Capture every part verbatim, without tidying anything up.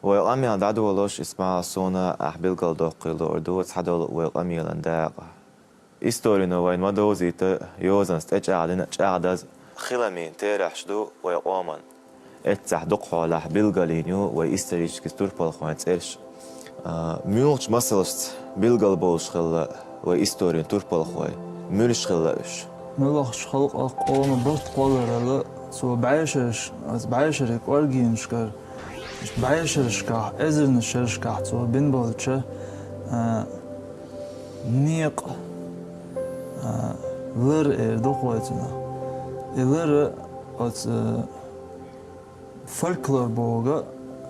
Вай къамел дӀадолош, Исмаил, суна ахь билгалдоккхий лур ду цхьадолу вай къамелан дакъа. Историно вайна ма довзийта, йозанца тӀечӀагӀдина, чӀагӀдаза хиламийн терахьаш ду вай къоман. Эццахь дукха хьолахь билгалйина ю вай исторически турпалхойн цӀераш. А, муьлхачу масалшца билгал болуш хилла вай историн турпалхой? Муьлш хилла уьш? Муьлхачу халкъах, къоман барт кхолларалла, цо бӀешераш, оцу бӀешерийн кӀоргенашкара, бӀешерашкахь, эзарнаш шерашкахь цо бина болча, а, некъа, а, лар эр ду-кх вай цунах. И лар оцу, а, фольклор бохург,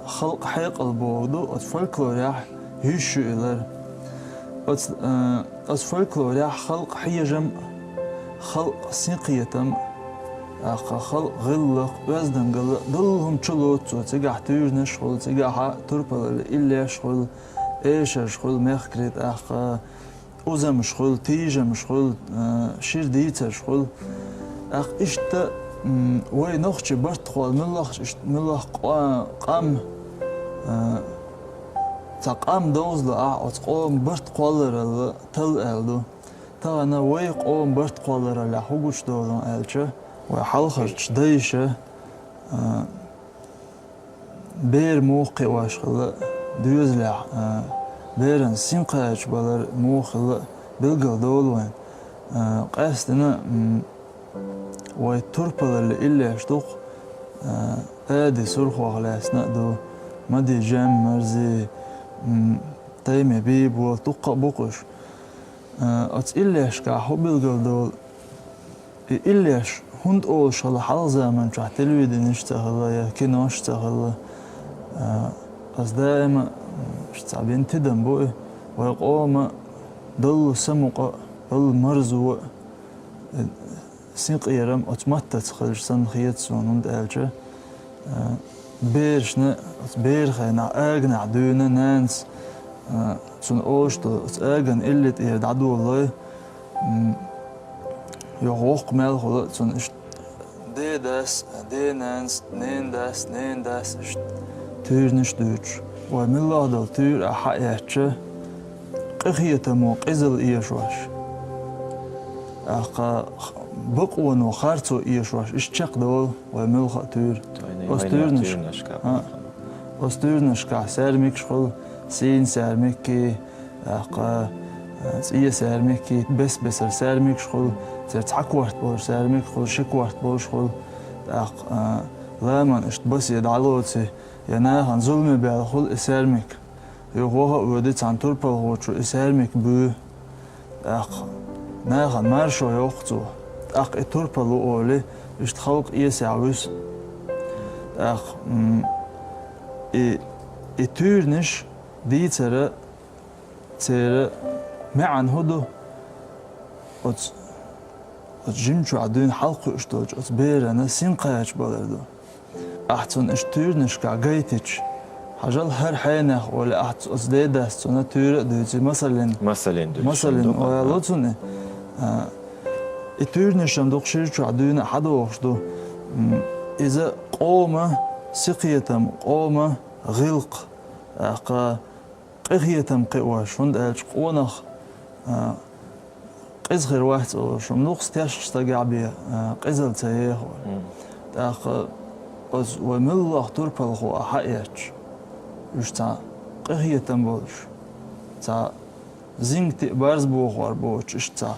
халкъан хьекъал бохург ду, оцу фольклорехь йиш ю и лар. Оцу, а, оцу фольклорехь халкъан хьежам, халкъан синкхетам, тӀаккха халкъан гӀиллакх, оьздангалла, далла хӀума чулоцу цо, цигахь туьйранаш хуьлу, цигахь турпалаллин иллеш хуьлу, эшарш хуьлу мехкарийн, тӀаккха узамаш хуьлу, тийжамаш хуьлу, а, шира дийцарш хуьлу. ТӀаккха иштта, м, вай нохчийн барт кхолла, муьлххачу иштта, муьлхха къа-, къам, а, цхьа къам довзалахь, оцу къоман барт кхолларалла талла аьлла ду. Тахана вай къоман барт кхоллараллехь хӀун гучудолу аьлча, вай хьалхарчу дайша, а, бер муха кхиош хилла доьзалехь, а, беран синкхачбалар муха хилла билгалдолу вайна. А, къаьсттина, м, вай турпалаллин иллеш ду-кх, а, Ади Сурхох лаьцна а ду, Мади-Джем, Марзи, м, Тайми-Бийбо, дуккха а бу-кх уьш. А, оцу иллешкахь хӀун билгалдолу? И иллеш хӀунда олуш хилла хьалха заманчохь, телевиденеш ца хилла я кинош ца хилла? А, аса даима, м, цхьа бина тидам бу и, вай къоман далла самукъа а, далла марзо а, э, синкъерам оцу маттаца хилча санна хета суна, хӀунда аьлча, а, берашна оцу беран хенахь аганахь дуьйна нанас, а, цунна олуш долу оцу аган илли тӀера дӀадолалой, м, юха воккха мел хуьлу цунна иштта ден дас, ден нанас, ненан дас, ненан дас иштта туьйранаш а дуьйцуш. Вай муьлхха долу туьйра ахь хьаэцча, къинхетамо къизалла эшош, тӀаккха бакъоно харцо эшош, иштта чекхдолу вай муьлхха а туьйра. Оцу туьйранаш-, туьйранашкахь, а, оцу туьйранашкахь саьрмикаш хуьлу, сийна саьрмиккий, тӀаккха, а, цӀен саьрмиккий, бес-бесара саьрмикаш хуьлу, церан цхьа корта болуш саьрмик хуьлу, ши корта болуш хуьлу, тӀаккха, а, ламан иштта басе дӀалоций, я нахана зуламе баьлла хуьлу и саьрмик. Юха ваха а воьдий цхьана турпалхочо и саьрмик буьй. ТӀаккха нахана маршо йоккху цо. ТӀаккха и турпал ву олий, иштта халкъ эсехь вуьсу. ТӀаккха, м, и, и туьйранаш дийцара церан маьӀна хӀун ду? Оцу, оцу жимчохь дуьйна хьалакхуьуш долчу оцу берана синкхачбалар ду. Ахь цунна иштта туьйранашкахь гайтича, хьажал, хӀара хьенех олий, ахь ц-, оцу ден дас цунна туьйра а дуьйций, масаллин. Масаллин дуьйцуш. Масаллин ду, ойла ло цунна. А, и туьйранаш-м дукха ширачохь дуьйна а хьадогӀуш ду. М, иза къоман синкхетам, къоман гӀиллакх, тӀаккха къинхетам кхиош, хӀунда аьлча къонах, а, къиза хир вац олуш, хӀума нукъас тешначу стагехь бен, а, къизалла ца еха олий. Мгм. ТӀаккха оцу вай муьлхха турпалхо ахь хьаэцча, уьш цхьа къинхетам болуш, цхьа зингатий а, барз бохор боцуш, иштта цхьа,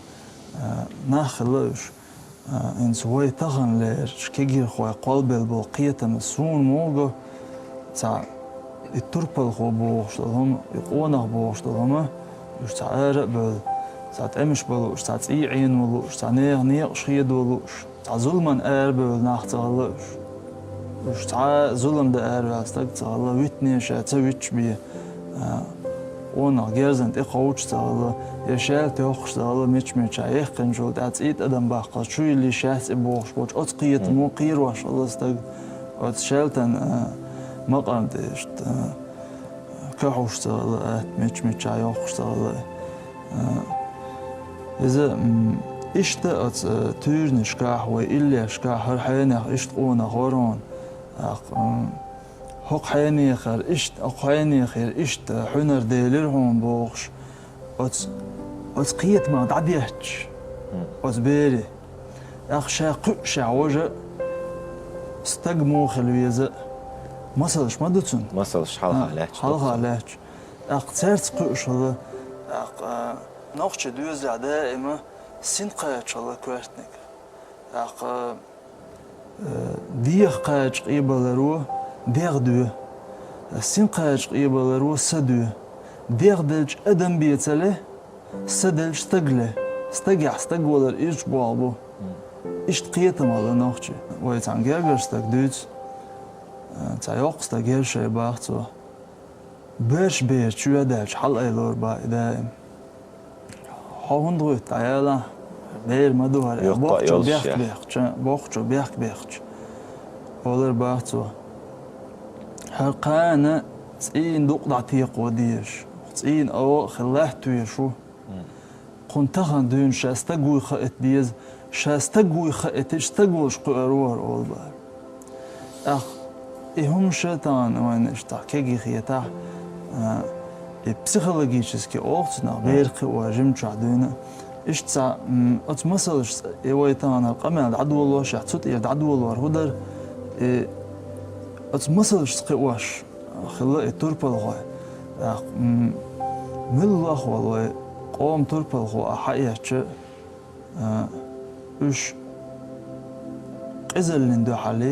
а, нах хилла уьш. А, хӀинца вай тахана лерачу кегийрхой кхолбелла болу кхетамаш суна муха го, цхьа и турпалхо бохуш долу хӀума, и къонах бохуш долу хӀума, уьш цхьа ара а бевлла, цхьа тӀемаш бан лууш, цхьа цӀий Ӏено лууш, цхьа нехан некъаш хедо лууш, цхьа зуламан арабевлла нах ца хилла уьш. Уьш цхьа а зулам дан араваьлла стаг ца хилла, витане ша ца витча бен, а, къонах герзана тӀе кховдуш ца хилла, я шаьлта йоккхуш ца хилла, мича-мича яьккхинчул тӀаьхьа цӀий тӀадам баккхалц чу йиллий шаьц и бохуш болчу оцу кхетамо кхерош хилла стаг. Оцу шаьлтан, а, макъам тӀе иштта, а, кахьуш ца хилла, атта мича-мича йоккхуш ца хилла. А, иза, м, иштта оцу, а, туьйранашкахь, вай иллешкахь, хӀара хьенех иштта къонах вара хьуна. ТӀаккха, м, «ХӀокху хьенехара иштта, хӀокху хьенехара иштта хьуьнар делира хьуна», — бохуш, оцу, оцу кхетамах дӀадетташ, оцу бере. ТӀаккха ша кхуьушехь важа стаг муха хила веза, масалш ма ду цунна? Масалш хьалха лаьтташ. Хьалха лаьтташ. ТӀаккха цаьрца кхуьуш хилла, тӀаккха, а, нохчийн доьзалехь даима син кхача хилла коьртаниг. ТӀаккха, э, деха кхача къебаларо дегӀ доь, син кхача къебаларо са доь. ДегӀ делча адам бен ца ле, са делча стаг ле. Стагехь стаг валар ирча болх бу. Иштта кхетам хилла нохчийн. Вай цхьана гергара стаг дуьйцу, э, цхьа йоккха стаг яра шайн, бах цо. Боьрша бер чоьхьа даьлча хьалаайбора бах и даим. «Хьо хӀунда гӀуьтту, дӀаяла, бер ма ду хӀара», — бохучо бехк бехча, бохучо бехк бехча, олар бах цо: «ХӀара кхана цӀийнан дукъ дӀатекхо дезаш, цӀийнан ава а хилла латта везаш ву. Кхунна тахана дуьйна ша стаг вуй хаийта деза, ша стаг вуй хаийтича, стаг волуш кхуьур ву хӀара», — олу бара. ТӀаккха и хӀума ша тахана вайна иштта кегий хетахь, а, и психологически олу цунах, бер кхио жимачохь дуьйна. Иштта цхьа, м, оцу масалшца и вай тахана къамел дӀадолошехь, цу тӀера дӀадолор хӀун дара, и оцу масалшца кхиош хилла и турпалхой. ТӀаккха, м, муьлхха а вай къоман турпалхо а хьаэцча, а, уьш къизаллин дуьхьал,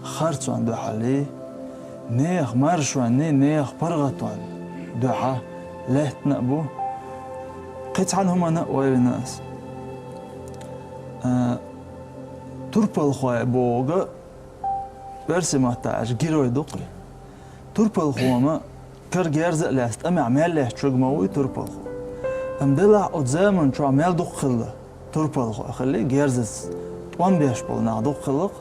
харцонна дуьхьал, нехан маршонна, нехан паргӀатонна дуьхьа лаьттина а бу. Кхин цхьана хӀуманна а ойла йина ас. А, турпалхой бохург, оьрсийн маттахь аьлча, герой ду-кх и. Турпалхо ма кара герз а лаьцна тӀамехь мел лаьтташ верг ма вуй турпалхо. Амма делахь оцу заманчохь мел дукха хилла турпалхой, хилла герзаца тӀом беш болу нах дукха хилла-кх.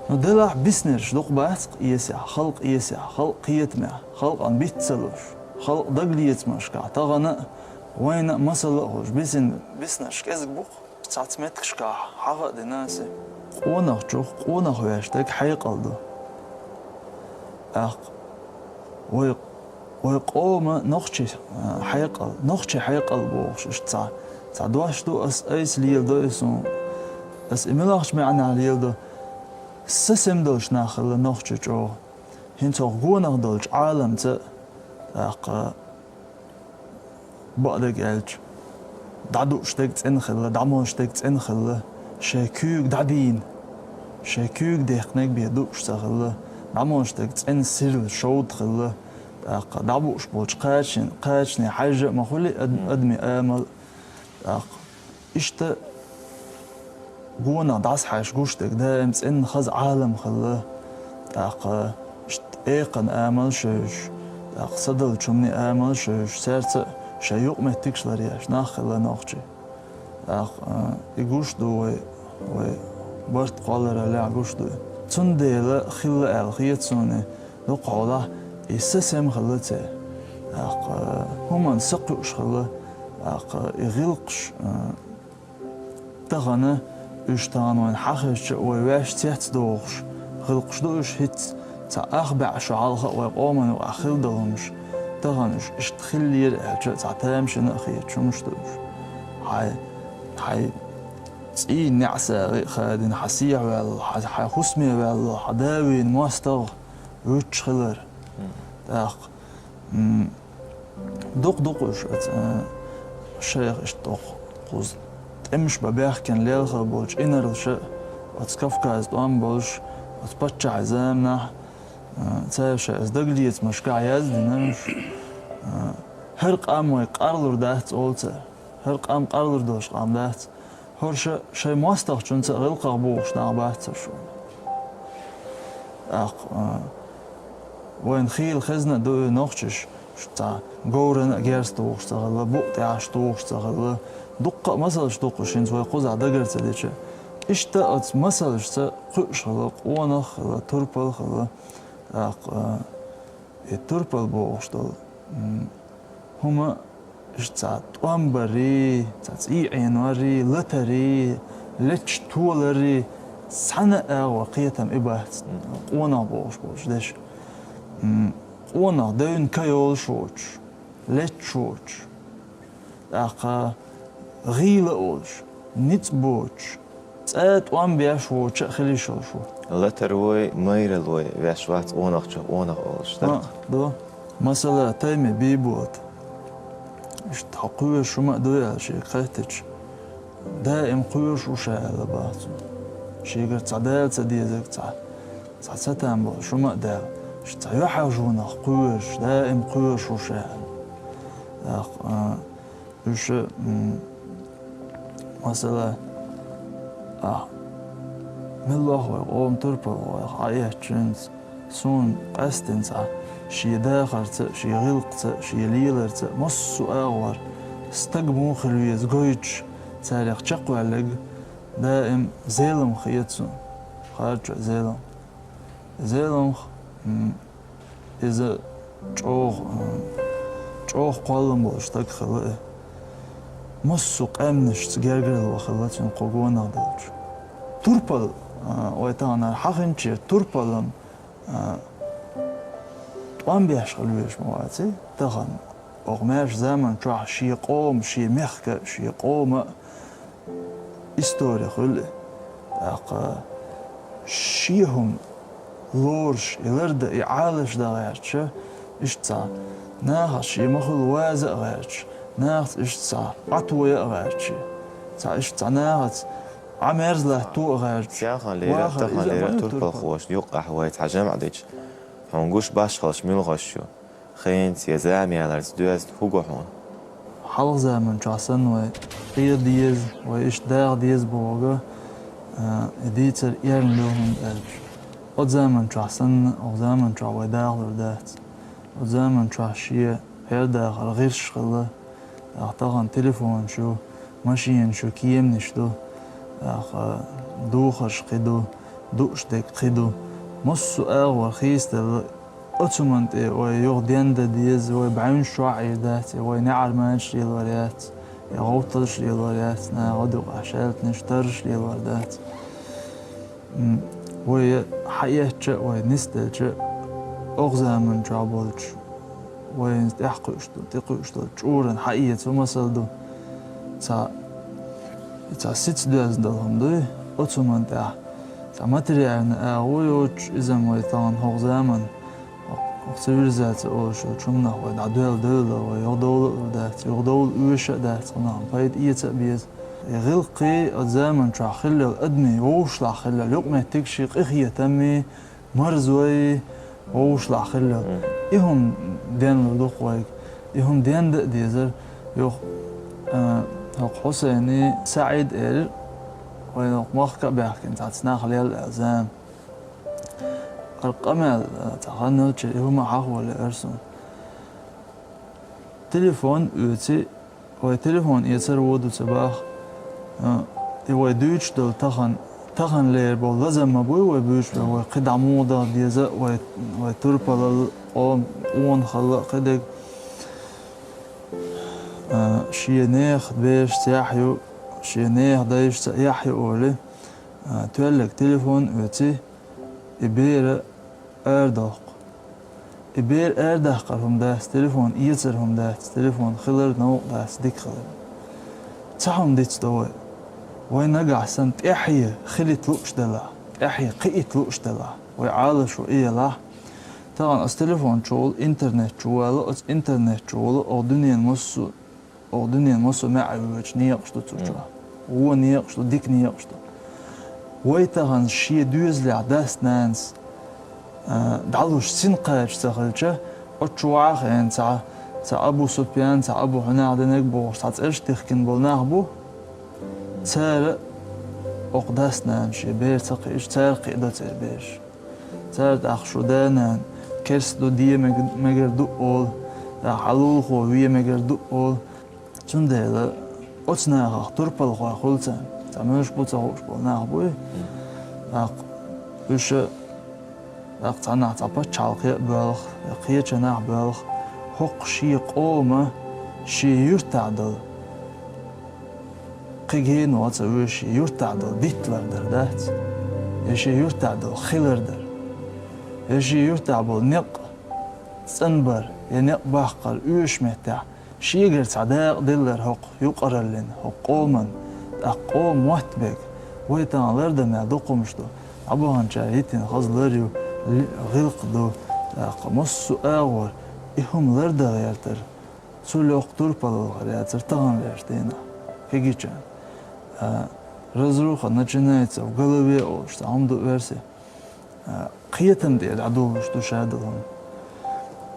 Но делахь биснарш дукха бац-кх эсехь, халкъан эсехь, халкъан кхетамехь, халкъана битта ца луш, халкъан дагалецамашкахь тахана а, вайна а масал а хуьлуш, бисина, биснарш кӀезиг бу-кх. Цхьацца меттигашкахь хьаха а дина аса. Къонахчух къонах веш дерг хьекъал ду. ТӀаккха вай, вай къоман нохчийн, а, хьекъал, нохчийн хьекъал бохуш иштта цхьа, цхьа дош ду, ас айса леладо и суна. Ас и муьлхачу маьӀнехь леладо? Са сема долуш нах хилла нохчий чӀогӀа. ХӀинца хӀокху гонах долчу Ӏаламца, тӀаккха, бакъдерг аьлча, дӀадууш дерг цӀена хилла, дӀамолуш дерг цӀена хилла, шайн куьйга дӀадийна, шайн куьйга дехнарг бен дууш ца хилла, дӀамолуш дерг цӀена сирла шовда хилла, тӀаккха дӀабууш болчу кхачанийн, кхачанийн хьаьжжа а ма хуьлий ад-, адамийн амал. ТӀаккха иштта гонах дӀасахьаьжча гуш дерг даим цӀена хаза Ӏалам хилла, тӀаккха иштта экханан амал шевзаш, тӀаккха садалчу хӀуманийн амал шевзаш, цаьрца а шайн юкъаметтигаш ларъеш нах хилла нохчий. ТӀаккха, а, и гуш ду вай, вай барт кхоллараллехь гуш ду. Цундела хилла аьлла хета суна, дукхахьолахь и са сема хилла церан. ТӀаккха, а, хӀуманна са кхуьуш хилла, тӀаккха, а, и гӀиллакхаш, а, тахана уьш тахана вайна хьахезча а вай ваьш цецдохуш гӀиллакхаш ду уьш, хӀинцца цхьа ах бӀе шо хьалха а вай къоман юкъахь хилла долу хӀумнаш, тахана уьш иштта хиллера аьлча а цхьа тамашийна а хеташ хӀумнаш ду уьш. Хьайн, хьайн цӀийнан неӀсагӀа а хадийна, хьан сехьаваьлла, хьан, хьан хӀусаме ваьлла, хьан да вийна мостагӀа вуьтуш хилар. ТӀаккха, м, дукха-дукха уьш оцу, а, шайх иштта дукха кхуза тӀемаш бан баьхкина лелхар болчу инарлаша, оцу Кавказан тӀом болуш, оцу паччахьан заманахь, а, цара шайн оцу дагалецамашкахь яздина уьш, а, хӀара къам вай къарлур дац олу цара. ХӀара къам къарлур долуш къам дац. ХӀорш шайн мостагӀчунца а гӀиллакхах бухуш нах бац цара шуна. ТӀаккха, а, вайна хийла хезна а ду и нохчаш, шу цхьа говрана а герз тухуш ца хилла, букъ тӀехьаш тухуш ца хилла. Дуккха а масалш ду-кх уьш, хӀинца вай кхузахь дагара ца дича. Иштта оцу масалшца кхуьуш хилла, къонах а хилла, турпал а хилла. ТӀаккха, а, и турпал бохуш долу, м, хӀума иштта цхьа тӀом барий, цхьа цӀий Ӏенорий, латарий, леташ толарий, цхьана а агӀор кхетам и бац, къонах бохуш болчу дешан. М, къонах девнка йолуш воцуш, летташ воцуш, тӀаккха гӀийла а волуш, ницкъ боцуш, цӀа тӀом беш воцуш а хила йиш йолуш ву. Латар вой, майралой веш вац къонахчо къонах олуш дара. А, ду. Масала, Тайми Бийбота. Иштта хьо кхоьруш хӀума а дуй аьлла шега хаьттича, даим кхоьруш ву ша аьлла баха цо. Шегара цхьа дала ца дезарг цхьа, цхьа ца там болуш хӀума а даьлла, иштта цхьа юьхьӀаьржонах кхоьруш, даим кхоьруш ву ша аьлла. ТӀаккха, а, уьш, м, масала, а, милла вай къоман турпалхой хьаэцчинца, суна къаьстина цхьа шен дахарца а, шен гӀиллакхца а, шен леларца а, массо а агӀор стаг муха хила веза гойтуш, царех чекхваьлларг даим Зеламха хета суна. Харачо Зеламха. Зеламха, м, иза чӀогӀа, м, чӀогӀа кхоллам болуш стаг хилла и. Массо а къаьмнашца гергарло хилла цуьнан кху гонах долчу. Турпал, а, вай таханара хьахинчера турпалан, а, тӀом беш хила везаш ма ваций тахана. Оха маьрша заман чохь шен къоман, шен мехка, шен къоман истори хуьлу и. ТӀаккха шен хӀума лоруш, и лардан, и Ӏалашдан гӀерташ, иштта цхьа нахаца шен ма-хуьллу ваза а гӀерташ, нахаца иштта цхьа Ӏатоя а гӀерташ, цхьа иштта цхьа нахаца Ӏа мерза латто а гӀерташ. Цхьана леррина, вахар тахана иза а леррина ма ю турпалхоша юкъахь вай цхьа жамӀ дича, хьуна гуш башхаллаш муьлхаш ю? Хенца я зама яларца доьзна хӀун го хьуна? Хьалха заман чохь санна вай къе деза, вай иштта даха деза бохург, а, и дийцар эрна ду, хӀунда аьлча оцу заман чохь санна, оха заман чохь вай дахалур дац. Оцу заман чохь шен хьердахар гӀирсаш хилла, тӀаккха тахана телефонаш ю, машинаш ю, кеманаш ду, тӀаккха духарш кхин ду, дууш дерг кхин ду. Массо а агӀор хийцаделла, оцу хӀуманна тӀе вай юха дендан деза, вай бӀаьвнаш чохь Ӏийр дац, я вай неӀарманаш лелор яц, я гӀовтталш лелор яц, наха дукъахь шаьлтанаш, тарраш лелор дац. М, вай хьаэцча а, вай нисделча а, оха заман чохь болчу, вайна тӀехь кхуьуш ду, тӀе кхуьуш долу чӀуран хьаэца хӀума масал ду. Цхьа, цхьа сица доьзна долу хӀума дуй, оцу хӀуманна тӀехь цхьа материальни агӀо йоцуш, иза-м вай тахана хӀокху заман, хӀокху цивилизаци олуш йолчу хӀуманах вай дӀадоьлла девлла, вай юхадовла а дац, юхадовла оьшуш а дац, хӀунда аьлча пайда эца а беза. И гӀиллакхий, оцу заман чохь хилла йолу адамийн вовшашлахь хилла йолу юкъаметтигаш, и къинхетаммий, марзой, вовшашлахь хилла йолу. Мгм. И хӀума денлур ду-кх вайга. И хӀума денда а дезара. Юха, а, хӀокху Хьусайни СаӀид а элира, вайна хӀокху махка а баьхкина цхьацца нах лелла аьлла зама. ХӀара къамел, а, цхьа хан елча, и хӀума хьахо лаьара суна. Телефон оьций, вай телефон эцар вон ду ца боху. А, и вай дуьйцуш долу тахана, тахана лер болу лазам ма буй вай буьйцуш болу, вай кхидӀа муха даха деза, вай, вай турпалал, къо-, къонахалла а кхидерг. А, шен нехан берашца яхь ю, шен нехан дайшца яхь ю олий, а, тоьлларг телефон оьций, и бер арадоккху. И бер арадаккхар хӀума дац, телефон эцар хӀума дац, телефон хилар новкъа дац, дика хилар. Цхьа хӀума дицдо вай. Вай нагахь санна тӀаьхье хилийта лууш делахь, тӀаьхье кхиийта лууш делахь, вай Ӏалашо и елахь. Тахана оцу телефон чу волу, интернет чу вала, оцу интернет чу волу, оха дуьненан массо а Оха дуьненан массо а маьӀӀе воьдуш некъаш ду цу чохь. Вон некъаш ду, дика некъаш ду. Вай тахана шен доьзалехь дас-нанас, а, дӀалуш синкхача ца хилча, оцу чу ваха хиъна цхьа, цхьа Абу Супьян, цхьа Абу Хьунах динарг бохуш цхьа цӀераш тихкина болу нах бу. Цара оха дас-нанас шен бер ца кхиъча, цара кхиадо церан бераш. Цара тӀаккха шу да-нана керста ду, де мег-, мегар ду олу, тӀаккха хьан лулахо вен мегар ду олу. Цундела оцу нахах турпалхой хуьлу царна, цхьа муьлш бу ца хууш болу нах буй. ТӀаккха уьш, тӀаккха цхьаннахь цхьа пачхьалкхе а боьлху, я кхечанахь а боьлху, хӀокху шен къоман, шен юьртахь долу. Кхин гена вац а вуьйш шен юьртахь долу дитталар дар дац, я шен юьртахь долу хилар дар, я шен юьртахь болу некъ, цӀанбар, я некъ баккхар оьшучу меттехь, шегара цхьа дакъа деллар хӀокху юкъараллин, хӀокху къоман, тӀаккха къоман мотт берг, вай тахана лардан мел дукха хӀумнаш ду. Дӏабаханчара йитина хаза лар ю, ли-, гӀиллакх ду, тӀаккха массо а агӀор и хӀума лардан гӀертар. Цул йоккха турпал вара яцара тахана лерчу дийнахь кегийчарна. А, разруха начинается в голове олуш цхьа хӀума ду оьрсийн. А, кхетам тӀера дӀадолуш ду шадолу хӀума.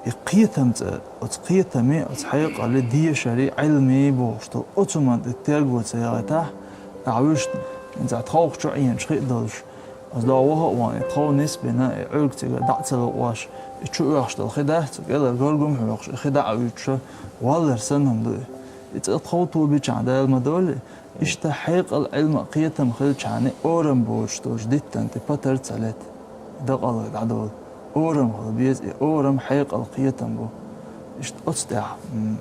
И кхетам цӀа, оцу кхетаме, оцу хьекъале, дешаре, Ӏилме бохуш ду. Оцу хӀуманна тӀе терго ца яхийтахь, ахь вуьшта, хӀинца тховх чу Ӏеначу хи а долуш, аса догӀу ваха а вахана, и тхов нисбина, и Ӏуьрг цигара дӀа а ца лукъош, и чу оьхуш долу хи дац, цу кӀелара горгам хьоькхуш, и хи дӀа а вуьтуш, валлар санна хӀума ду и. И цӀа тхов тобичахь Дала ма доллий, иштта хьекъал, Ӏилма а, кхетам хилчахьана орам боцуш долчу диттан тӀе патар ца лета. Дакъалла дӀадолу. Орам хила беза, и орам хьекъал, кхетам бу. Иштта оцу тӀехь, м,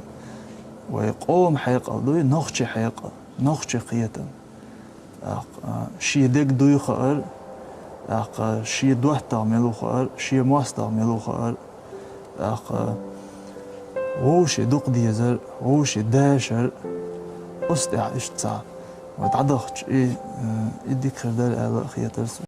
вай къоман хьекъал дуй, нохчийн хьекъал, нохчийн кхетам. ТӀаккха, а, шен дерг дуй хаар, тӀаккха шен доттагӀа мила ву хаар, шен мостагӀа мила ву хаар, тӀаккха вовшийн дукха дезар, вовшийн дашар, оцу тӀехь иштта цхьа вай дӀадахча, и, а, и дика хир дара аьлла а хетара суна.